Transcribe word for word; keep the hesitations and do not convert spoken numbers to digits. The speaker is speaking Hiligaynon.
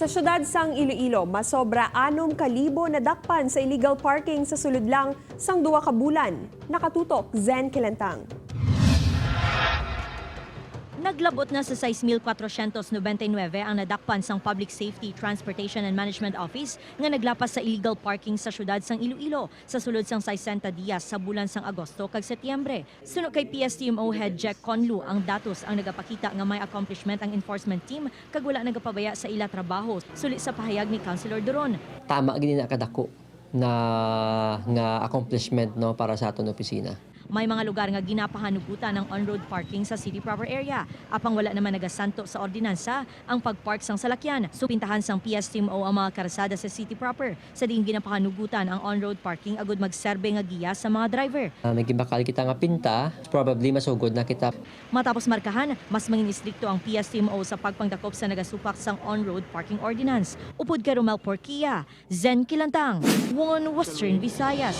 Sa siyudad sang Iloilo, masobra anom ka libo nadakpan sa illegal parking sa sulod lang sang duha ka bulan. Nakatutok, Zen Kilantang. Naglabot na sa sais mil kwatrosyentos nobenta y nuebe ang nadakpan sang Public Safety, Transportation and Management Office nga naglapas sa illegal parking sa siyudad sang Iloilo sa sulod sang sesenta dias sa bulan sang Agosto kag Setyembre. Suno kay P S T M O Head Jack Conlu, ang datos ang nagapakita nga may accomplishment ang enforcement team kag wala nagapabaya sa ila trabaho, suli sa pahayag ni Councilor Duron. Tama gid na kadako na nga accomplishment, no, para sa aton opisina. May mga lugar nga ginapahanugutan ang on-road parking sa city proper area, apang wala naman nagasanto sa ordinansa ang pagpark sang salakyan. Supintahan sang P S T M O ang mga karsada sa city proper, sa diin ginapahanugutan ang on-road parking agud magserbe nga giya sa mga driver. Ah, may gibakal kita nga pinta, probably masugod na kita. Matapos markahan, mas mangin-istrikto ang P S T M O sa pagpangdakop sa nagasupak sang on-road parking ordinance. Upod kay Romel Porquia, Zen Kilantang, One Western Visayas.